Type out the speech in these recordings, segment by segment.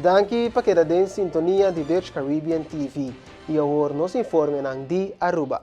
Danki pa keda den sintonia di Dutch Caribbean TV y awor nos informenan di Aruba.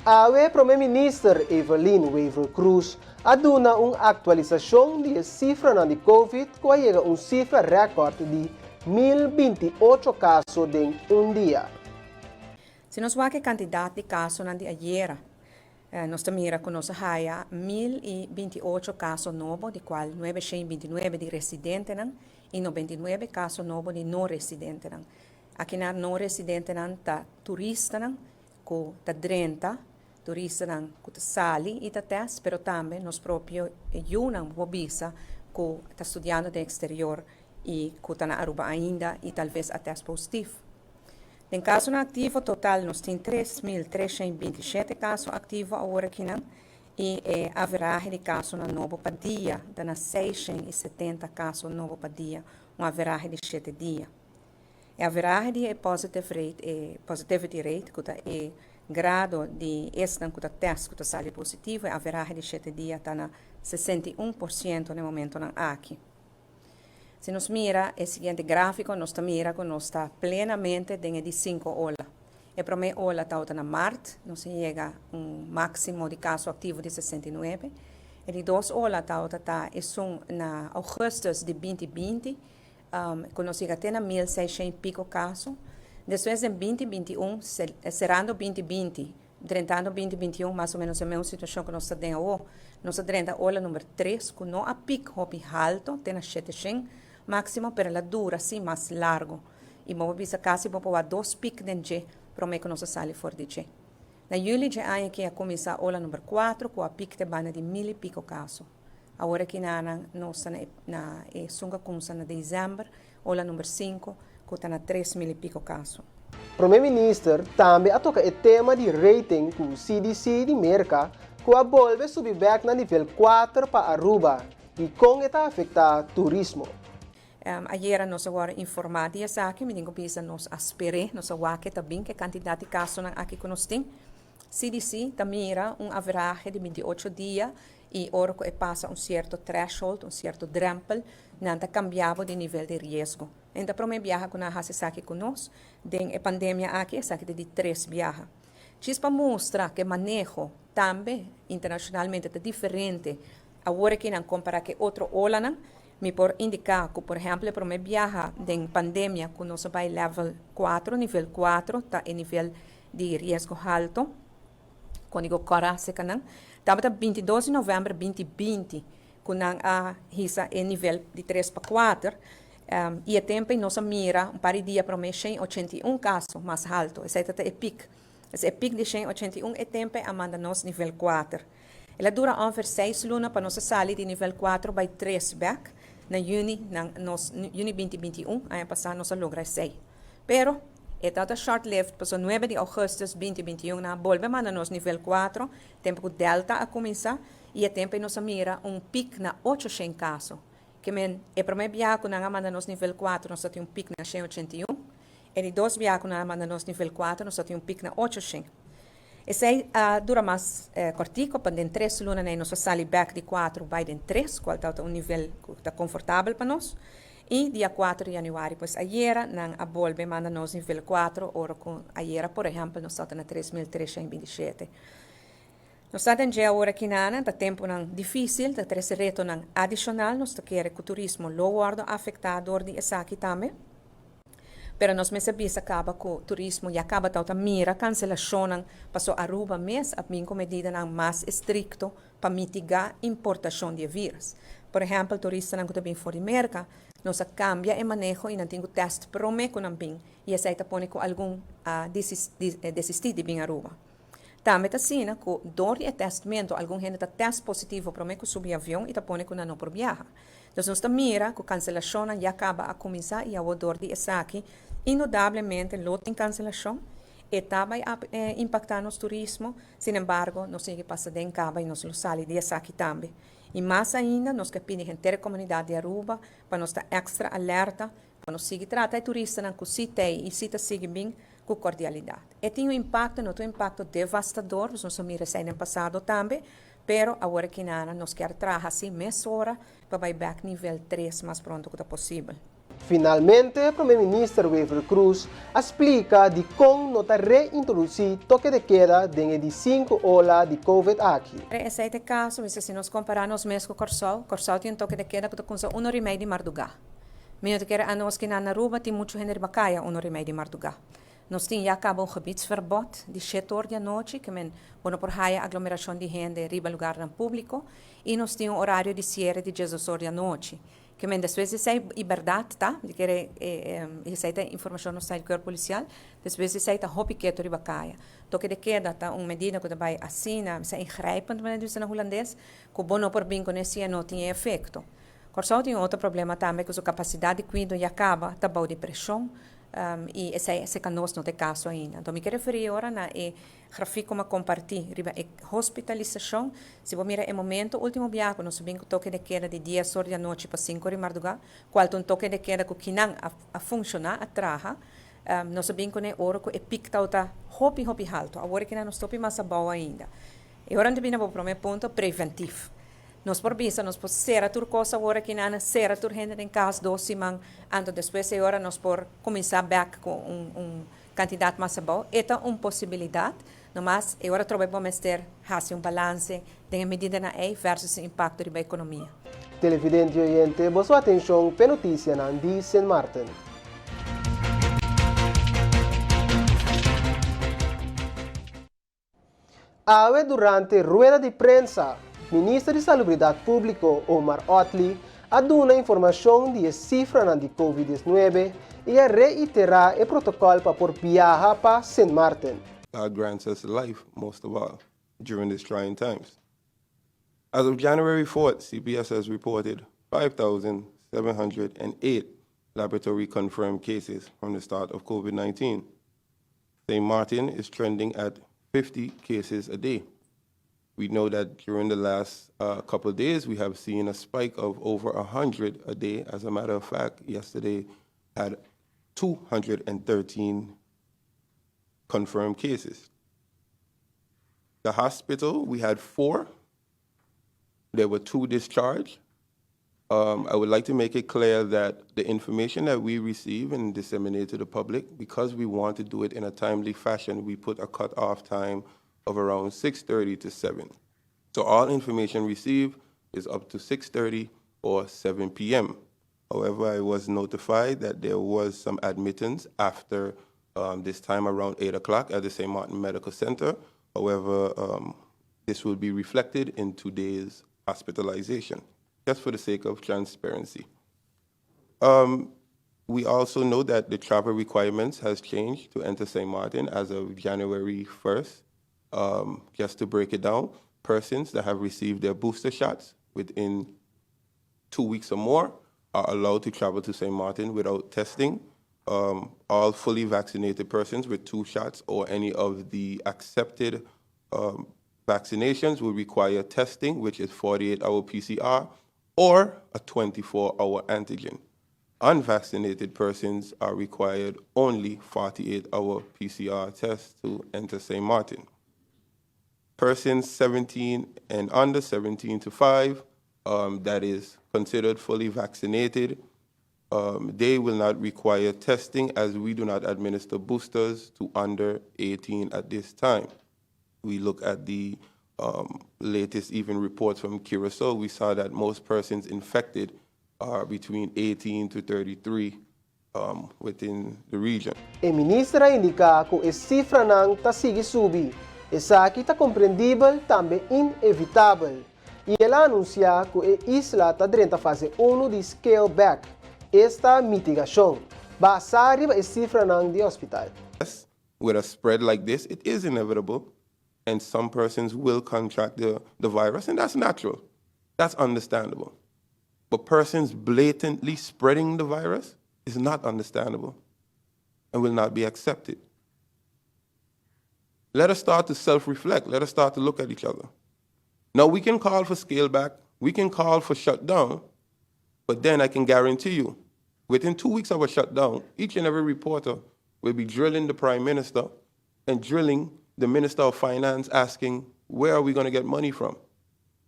Awe Prome Minister Evelyn Wever-Croes a duna un aktualisashon di e sifranan di Covid ku a yega un sifra rèkòrt di 1028 kaso den un dia. Si nos wak e kantidat di kasonan di ayera, nos ta mira ku nos a haya 1028 kaso nobo, di kual 929 di residentenan i 99 kaso nobo di no residentenan. Akinan no residentenan ta turistanan ku ta drenta, turistanan ku ta sali i ta tèst, pero tambe nos propio yunan bo por bisa ku ta studiando den eksterior i ku ta na Aruba ainda i talves a tèst positief. Den kasonan aktivo total nos tin 3327 kaso aktivo awor akinan i e averahe di kasonan nobo pa dia ta na 670 kaso nobo pa dia, un averahe di shete dia. E averahe di e positive rate, e positivity rate, ku ta e grado di esnan ku ta tèst ku ta sali positivo, e averahe di shete dia ta na 61% na e momentonan aki. Si nos mira e siguiente gráfiko, nos ta mira ku nos ta plenamente den e di sinku ola. E promé ola tabata na mart, nos a yega un máksimo di kaso aktivo di 69. E di dos ola tabata ta esun na ougùstùs di 2020, ku nos yega te na 1600 i piko kaso. Despues den 2021, serando 2020, drentando 2021, mas o ménos e mesun situashon ku nos ta den awor. Nos a drenta ola number tres ku no a pik hopi halto, te na 700 máksimo, pero el a dura si mas largu. I bo por bisa kasi bo por wak dos pik den dje promé ku nos a sali for di dje. Na yüli dje aña aki a kuminsá ola number kuater ku a pik te banda di mil i piko kaso. Awor aki nanan nos ta na e na esun ku a kumsa na desèmber, ola number sinku, ku ta na 3000 i piko kaso. Prome Minister tambe a toka e tema di rating ku CDC di Merka ku a bolbe subi bek na nivel 4 pa Aruba i kon e ta afektá turismo. Ayera nos a wòrdu informá di esaki, mi tin ku bisa nos a sper'é, nos a wak e ta bin ku e kantidat di kasonan aki ku nos tin. CDC ta mira un averahe di 28 dia i ora ku e pasa un sierto threshold, un sierto drèmpel, nan ta kambia bo di nivel di riesgo. En ta promé biaha ku nan a hasi esaki ku nos den e pandemia aki, esaki ta di tres biaha. Djis pa mustra ku e maneho tambe internashonalmente ta diferente awor aki nan kompará ku e otro olanan, mi por indiká ku por ehèmpel e promé biaha den pandemia ku nos a bai level kuater, nivel kuater ta e nivel di riesgo halto, kódigo kòrá seka nan, tabata 22 di novèmber 2020 ku nan a hisa e nivel di tres pa kuater, i e tempu ei nos a mira un par di dia promé 181 kaso mas halto, esei ta ta e pik. Pues e pik di 181 e tempu ei a manda nos nivel kuater. El a dura ongeveer seis luna pa nos a sali di nivel kuater bai tres bèk, na yüni nan nos yüni 2021 aña pasá nos a logra esei. Pero, e tabata short-lived pasobra nuebe di ougùstùs 2021 nan a bolbe manda nos nivel kuater, tempu ku Delta a kuminsá, i e tempu ei nos a mira un pik na 800 kaso. Ke men, e promé biaha ku nan a manda nos nivel kuater nos ta tin un pik na 181, e di dos biaha ku nan a manda nos nivel kuater nos ta tin un pik na 800. Esei a dura mas kòrtiku, pa den tres lunanan ei nos a sali bèk di kuater bai den tres, kual tabata un nivel ku ta konfortabel pa nos. I dia kuater di yanüari, pues ayera, nan a bolbe manda nos nivel kuater, ora ku ayera por ehèmpel nos tabata na 3327. Nos ta den dje awor aki nanan, ta tempunan difísil, ta trese retonan adishonal, nos ta kere ku turismo lo wòrdu afektá dor di esaki tambe. Pero nos mester bisa kaba ku turismo ya kaba tabata mira kanselashonnan paso Aruba mes a bin ku medidanan mas estrikto pa mitigá importashon di e vírus. Por ehèmpel turistanan ku ta bin for di Merka, nos a kambia e maneho i nan tin ku tèst promé ku nan bin i esei ta pone ku algun a desistí di bin Aruba. Tambe ta asina ku dor di e tèstmentu algun hende ta tèst positivo promé ku subi avion i ta pone ku nan no por biaha. Dus nos ta mira ku kanselashonnan ya kaba a kuminsá i awor dor di esaki indudablemente lo tin kanselashon. E ta bai impaktá nos turismo, sinembargo nos tin ke pasa den kaba i nos lo sali di esaki tambe. I mas ainda nos ke pidi henter e komunidat di Aruba pa nos ta èkstra alerta, pa nos sigui trata e turistanan ku si t'ei i si ta sigui bin ku kordialidat. E tin un impakto, no ta un impakto devastador, pasobra nos a mira esei den pasado tambe, Pero awor aki nan nos kier traha asina mesora pa bay back nivel 3 mas pronto cu ta posibel. Finalmente, Prome Minister Wever-Croes a splica di con no ta reintroduci toque de queda den e di 5 ola di COVID aki. Esey ta e caso, si nos compara nos mes cu Corsou, Corsou tin un toque de queda cu ta cuminsa 1:30 di marduga. Mi no ta kere anos aki na Aruba tin mucho hende riba caya 1:30 di marduga. Nos tin ya caba un gebiedsverbod di 7 or di anochi, kiermen bo no por haya aglomeracion di hende riba lugar publico, y nos tin un horario di ciere di 12 or di anochi. Kiermen despues di esey, e berdad ta, di kere esey ta informacion nos di cuerpo policial, despues di esey ta hopi keto riba caya. Toque de queda ta un medida cu ta bay asina, ta ingrijpend, manera di na Hulandes, cu bo no por bin cu ne no tin efecto. Corsou tin otro problema tambe, cu su capacidad di cuido ya caba, ta bou di presion, y esey cu nos no ta e caso ainda. Anto, mi kier referi awor na e grafico cu m'a comparti, riba e hospitalisacion. Si bo mira e momento ultimo biaha, nos a bin cu toque de queda di 10 or di anochi pa 5 or di marduga, cual un toque de queda cu kinan a funciona, a traha, nos a bin cu ora cu e pico ta hopi hopi halto. Awor cu nos ta hopi mas abou ainda. Y awor nos bin pa e punto preventivo. Nos por bisa, nos por cera tur cos awor aki nan, cera tur hende den cas 2 siman, anto despues awor nos por cuminsa back cu un cantidad mas abou. E ta un posibilidad, no mas awor trobe bo mester haci un balance di medidanan ey versus e impacto riba economia. Televidente oyente, boso atencion pa noticia di St. Martin. Awe durante rueda di prensa, Minister di Salubridad Publico Omar Otley a duna informacion di cifra di COVID-19 y a reitera e protocol pa por biaha pa St. Martin. God grants us life most of all during these trying times. As of January 4th, CPS has reported 5,708 laboratory confirmed cases from the start of COVID 19. St. Martin is trending at 50 cases a day. We know that during the last couple of days, we have seen a spike of over 100 a day. As a matter of fact, yesterday had 213 confirmed cases. The hospital, we had four. There were two discharged. I would like to make it clear that the information that we receive and disseminate to the public, because we want to do it in a timely fashion, we put a cutoff time of around 6:30 to 7. So all information received is up to 6:30 or 7 p.m. However, I was notified that there was some admittance after this time around 8 o'clock at the St. Martin Medical Center. However, this will be reflected in today's hospitalization, just for the sake of transparency. We also know that the travel requirements has changed to enter St. Martin as of January 1st. Just to break it down, persons that have received their booster shots within 2 weeks or more are allowed to travel to St. Martin without testing. All fully vaccinated persons with two shots or any of the accepted vaccinations will require testing, which is 48 hour PCR or a 24 hour antigen. Unvaccinated persons are required only 48 hour PCR tests to enter St. Martin. Persons 17 and under, 17 to 5, that is considered fully vaccinated, they will not require testing as we do not administer boosters to under 18 at this time. We look at the latest even reports from Curacao, we saw that most persons infected are between 18 to 33 within the region. E minister a indica cu e cifranan ta sigui subi. Esaki ta comprendibel, tambe inevitabel. Y el a anuncia cu e isla ta den fase 1 di scale back, esta mitigacion, basa riba e cifranan di hospital. Yes, with a spread like this, it is inevitable, and some persons will contract the virus, and that's natural. That's understandable. But persons blatantly spreading the virus is not understandable and will not be accepted. Let us start to self reflect. Let us start to look at each other. Now, we can call for scale back, we can call for shutdown, but then I can guarantee you, within 2 weeks of a shutdown, each and every reporter will be drilling the prime minister and drilling the minister of finance, asking, where are we going to get money from?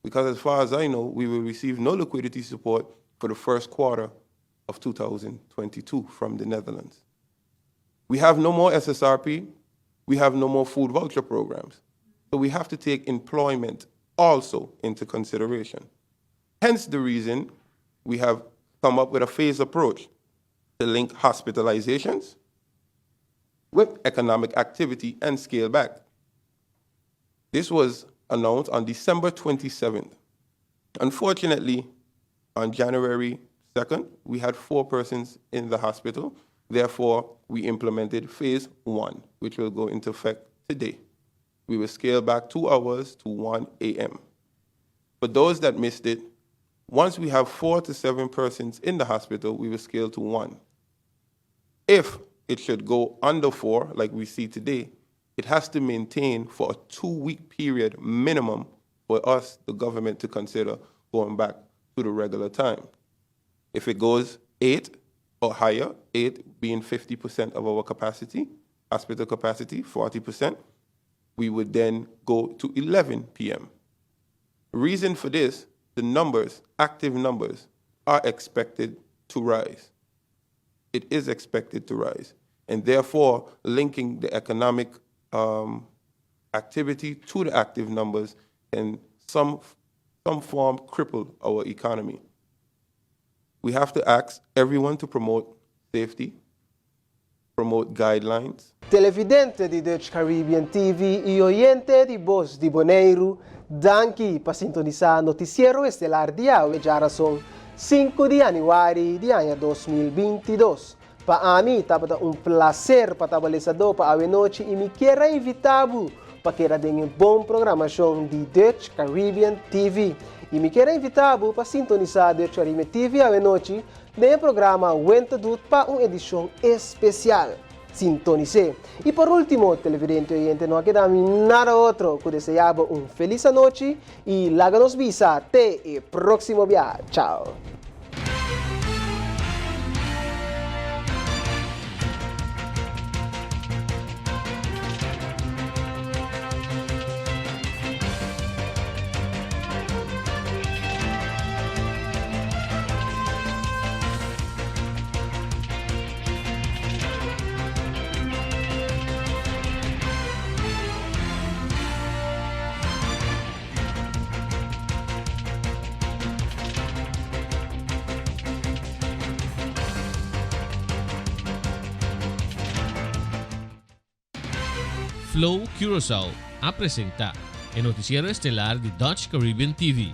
Because as far as I know, we will receive no liquidity support for the first quarter of 2022 from the Netherlands. We have no more SSRP. We have no more food voucher programs. So we have to take employment also into consideration. Hence the reason we have come up with a phased approach to link hospitalizations with economic activity and scale back. This was announced on December 27th. Unfortunately, on January 2nd, we had four persons in the hospital. Therefore, we implemented phase one, which will go into effect today. We will scale back two hours to 1 a.m. For those that missed it, once we have four to seven persons in the hospital, we will scale to one. If it should go under four, like we see today, it has to maintain for a two week period minimum for us, the government, to consider going back to the regular time. If it goes eight or higher, eight being 50% of our capacity, hospital capacity, 40%, we would then go to 11 p.m. Reason for this, the numbers, active numbers, are expected to rise. It is expected to rise. And therefore, linking the economic activity to the active numbers can some form cripple our economy. We have to ask everyone to promote safety, promote guidelines. Televidente di Dutch Caribbean TV i oyente di Bos di Boneiru, danki pa sintonisá Notisiero Estelar di awe djárason 5 di yanüari di aña 2022. Pa ami, tabata un plaser pa ta lesadó pa awe nochi i mi ke invitá bo pa keda den un bon programashon di Dutch Caribbean TV. I mi ke invitá bo pa sintonisá Dutch Caribbean TV awe nochi den programa Wenta Doet pa un edishon espesial. Sintonis'é. I por último, televidente oyente, no keda mi nada otro ku deseá bo un felis anochi i laga nos bisa te e próksimo biaha. Chao. Flow Curaçao a presentá e notisiero estelar di Dutch Caribbean TV.